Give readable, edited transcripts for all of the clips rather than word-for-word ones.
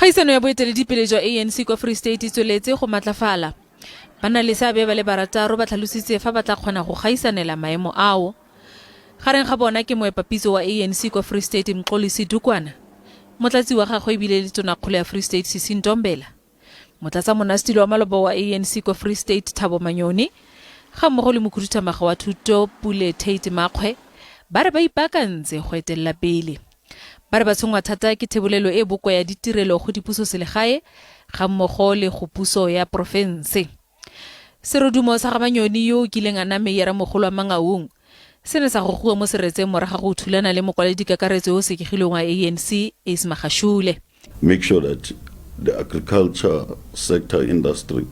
Kgaisano ya boeteledipele jwa ANC kwa Free State e tsweletse go matlafala. Ba-na-le-seabe ba le barataro ba tlhalositse fa ba tla kgona go gaisanela maemo ao. Gareng ga bona ke moepapitso wa ANC kwa Free State Mxolisi Dukwana, motlatsi wa gagwe ebile e le tonakgolo ya Free State Sisi Ntombela, motlatsamonnasetilo wa maloba wa ANC kwa Free State Thabo Manyoni ga mmogo le mokhuduthamaga wa thuto Pule Tate Makgwe ba re ba ipaakantse go etelela pele. Ba re ba tshwenngwa thata ke thebolelo e bokoa ya ditirelo go dipusoselegae ga mmogo le go puso ya porofense. Serodumo sa ga Manyoni yo o kileng a nna meiyaramogolo wa Mangaung se ne sa gogiwa mo seretseng morago ga go thulana le mokwaledikakaretso yo o sekegilweng wa ANC Ace Magashule. Make sure that the agriculture sector industry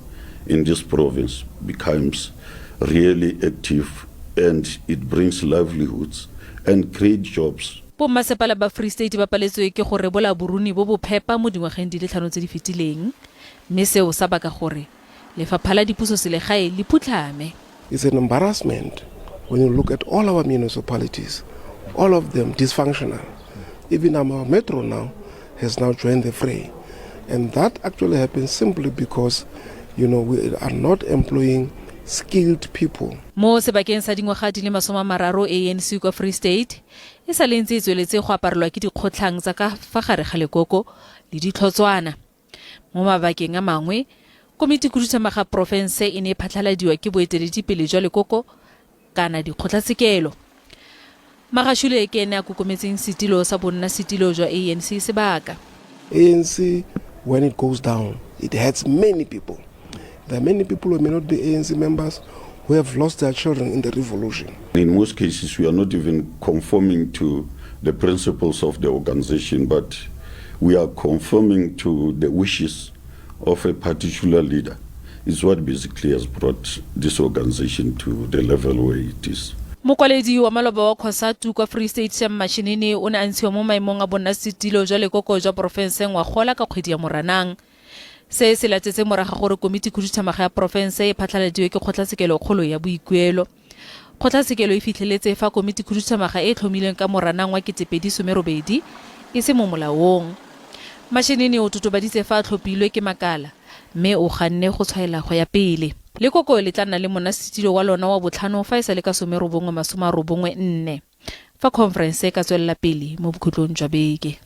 in this province becomes really active and it brings livelihoods and create jobs. Bommasepala ba Free State ba paletswe ke go rebola boruni bo bo phepa mo dingwageng di le tlhano tse di fetileng mme seo sa baka gore lefapha la dipusoselegae le phutlhame. It's an embarrassment when you look at all our municipalities, all of them dysfunctional. Even our metro now has now joined the fray. And that actually happens simply because we are not employing skilled people. Mo sebakeng sa dingwaga di le 30 ANC kwa Free State e sa le ntse e tsweletse go aparelwa ke dikgotlhang tsa ka fa gare ga lekoko le ditlhotswana. Mo mabakeng a mangwe, komiti khuduthamaga porofense e ne e phatlhaladiwa ke boeteledipele jwa lekoko kana dikgotlatshekelo. Magashule ke ene a kokometseng setilo sa bonnasetilo jwa ANC sebaka. ANC, when it goes down, it hurts many people. There are many people who may not be ANC members who have lost their children in the revolution. In most cases, we are not even conforming to the principles of the organization, but we are conforming to the wishes of a particular leader. It's what basically has brought this organization to the level where it is. Mokwaledi wa maloba wa Cosatu kwa Free State Sam Mashinini o ne a ntshiwa mo maemong a bonnasetilo jwa lekoko jwa porofense ngwagola ka kgwedi ya Moranang. Se se latetse morago ga gore komiti khuduthamaga ya porofense e phatlhaladiwe ke kgotlatshekelokgolo ya boikuelo. Kgotlatshekelo e fitlheletse fa komiti khuduthamaga e e tlhomilweng ka Moranang wa 2018 e se mo molaong. Mashinini o totobaditse fa a tlhophilwe ke makala mme o ganne go tshwaela go ya pele. Lekoko le tla nna le monnasetilo wa lona wa botlhano fa e sa le ka 1994 fa khonferense e ka tswelela pele mo bokhutlong jwa beke.